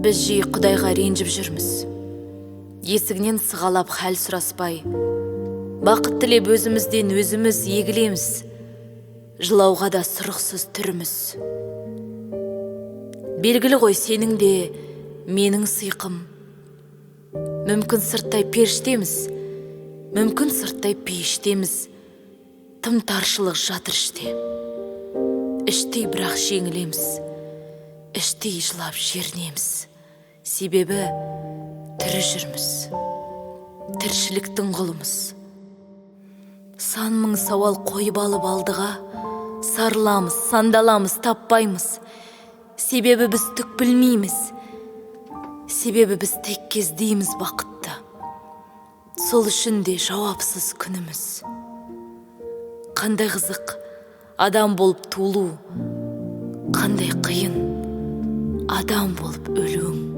Біз жиі Құдайға ренжіп жүрміз. Есігінен сығалап хәл сұраспай, бақыт тілеп өзімізден өзіміз егілеміз. Жылауға да сұрықсыз түріміз. Белгілі ғой сенің де менің сыйқым. Мүмкін сырттай періштеміз, мүмкін сырттай пейіштеміз. Тым таршылық жатыр іште. Іштей бірақ жеңілеміз. Іштей жылап жерінеміз. Себебі тірі жүрміз. Тіршіліктің құлымыз. Сан мың сауал қойып алып алдыға, сарыламыз, сандаламыз, таппаймыз. Себебі біз түк білмейміз. Себебі біз текке іздейміз бақытты. Сол үшін де жауапсыз күніміз. Қандай қызық адам болып туылу, қандай қиын адам болып өлуің.